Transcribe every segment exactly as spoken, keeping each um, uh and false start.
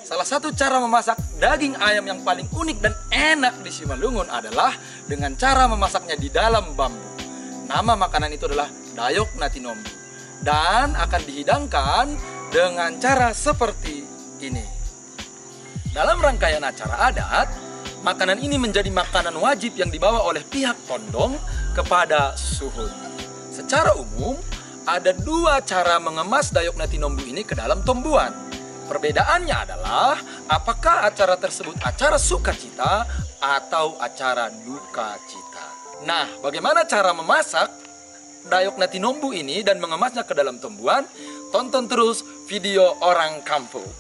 Salah satu cara memasak daging ayam yang paling unik dan enak di Simalungun adalah dengan cara memasaknya di dalam bambu. Nama makanan itu adalah dayok natinombu dan akan dihidangkan dengan cara seperti ini. Dalam rangkaian acara adat, makanan ini menjadi makanan wajib yang dibawa oleh pihak tondong kepada suhun. Secara umum, ada dua cara mengemas dayok natinombu ini ke dalam tombuan. Perbedaannya adalah apakah acara tersebut acara sukacita atau acara duka cita. Nah, bagaimana cara memasak dayok natinombu ini dan mengemasnya ke dalam tombuan? Tonton terus video orang kampung.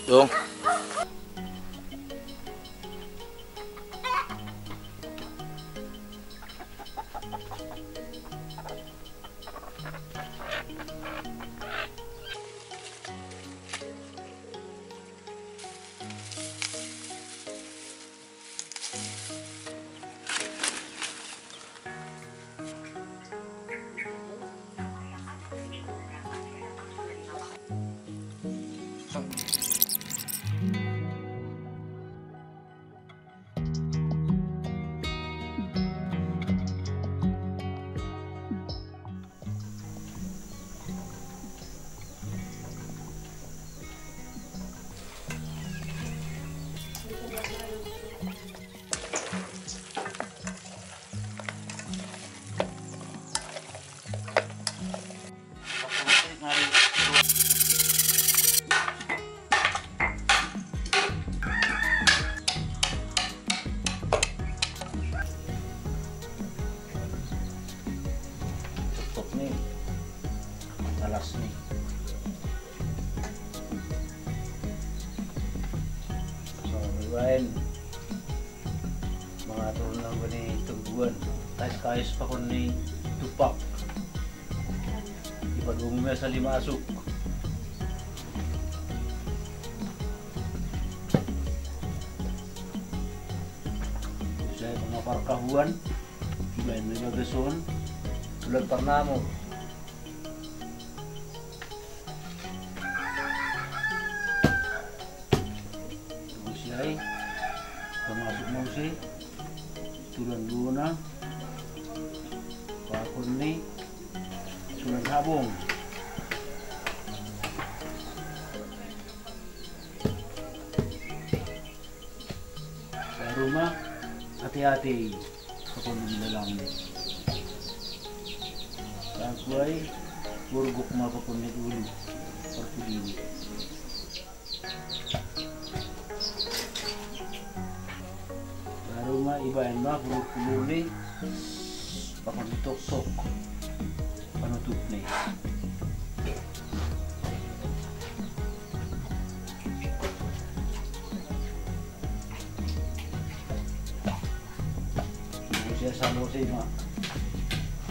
Dong. Tutup nih, alas nih. So, lain. Mga turun lang ba ni tugbuan? Kais-kais pa kun ni tupak. Ipag-umumi sa lima asuk. Saya mga parkahuan, iba may bagason, tulad parnamo. Usay, pamasok mo si Tulan Luna, pakon ni Tulan Habong. Sa aroma, ati-ati, kapag nilalang ni. Sa akway, burgok mapakon ni ulo, or pudini. Baru ma ibayan ma, puluh-puluh ni, pakan tok-tok. Panutup ni. Siya sa mo si ma.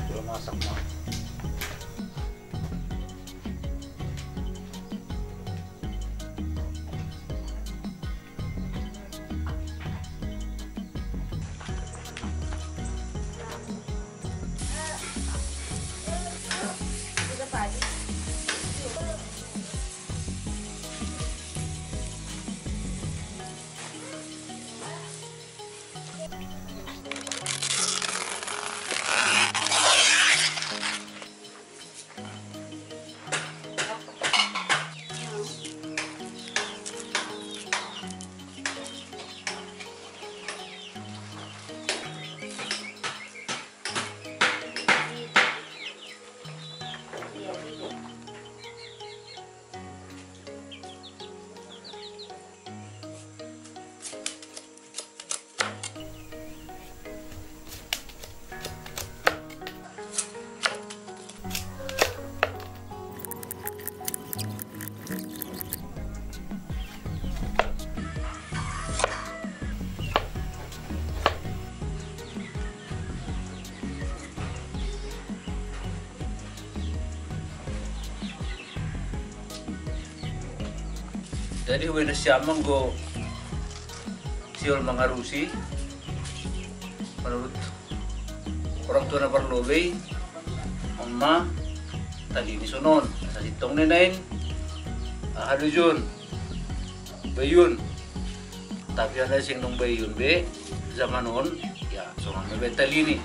Wala masak ma. Jadi huwenda siya manggo sihol mangarusi, menurut orang tua na parlobei, on ma tali ni sonon, asa sintong ne nain, aha do jon, bayun. Tapi ala seng dong bayun be, zaman on, ya, songon ma be tali ni.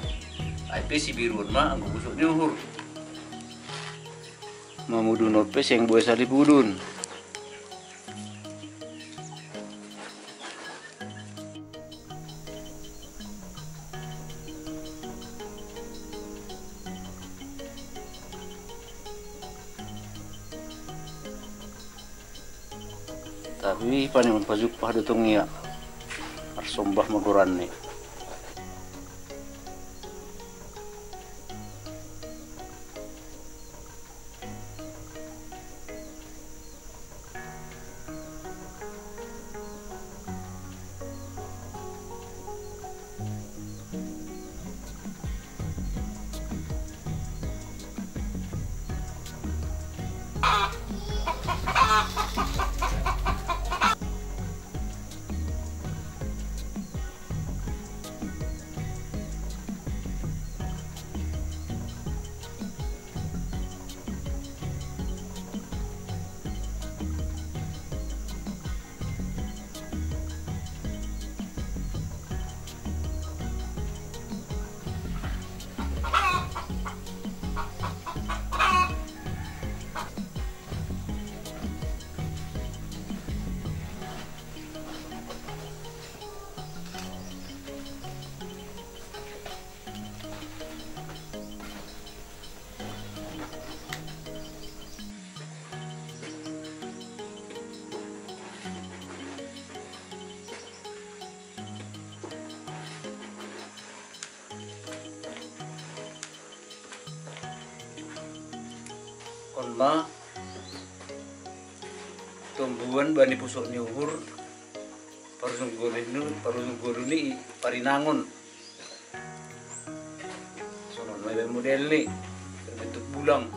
Ai pe sibiruon ma anggo pusok ni uhur. Mamudun on pe seng boi salipudun. Tapi paningon pajumpah do tong ia. Marsombah ma goran ni. On ma tombuan bani pusok ni uhur, parujung golu ni, parujung golu ni parinangon. Sonon ma iba model ni, berbentuk bulang.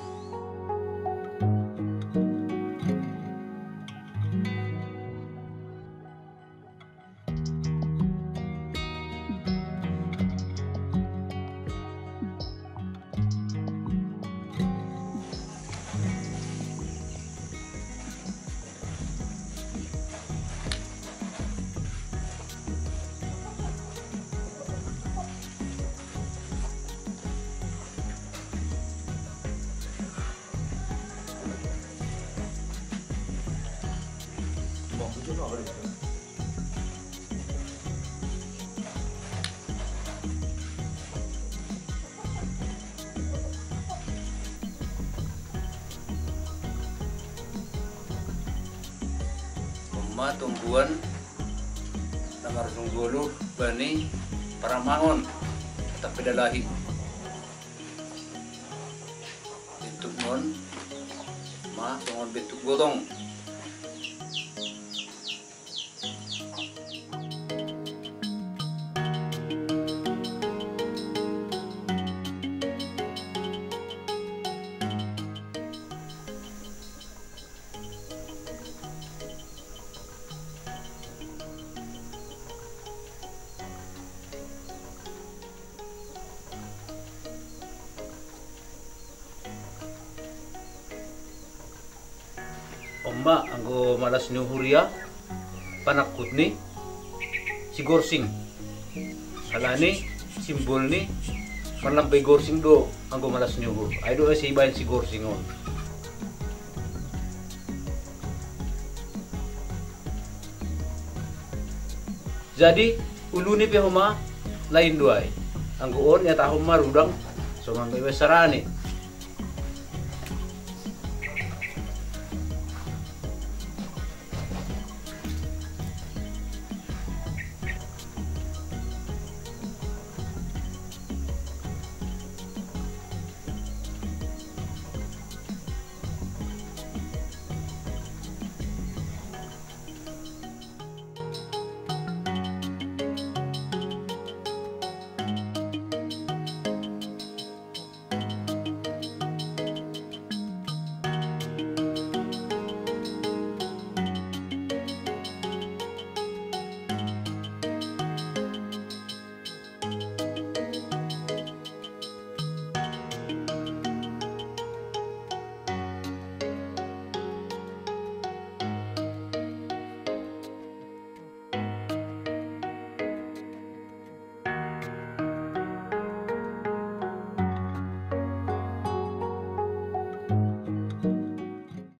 On ma tombuan na marujung golu bani paramangon, tapi dalahi. Bentuk on ma songon bentuk gotong. On ma anggo malas ni uhur ia, panangkut ni sigorsing. Alani simbol ni marlambai gorsing do anggo malas ni uhur. Ai do asa ibaen sigorsing on. Jadi ulu ni pe homa lain do ai. Anggo on ihatahon ma rudang, songon ma iba sarani.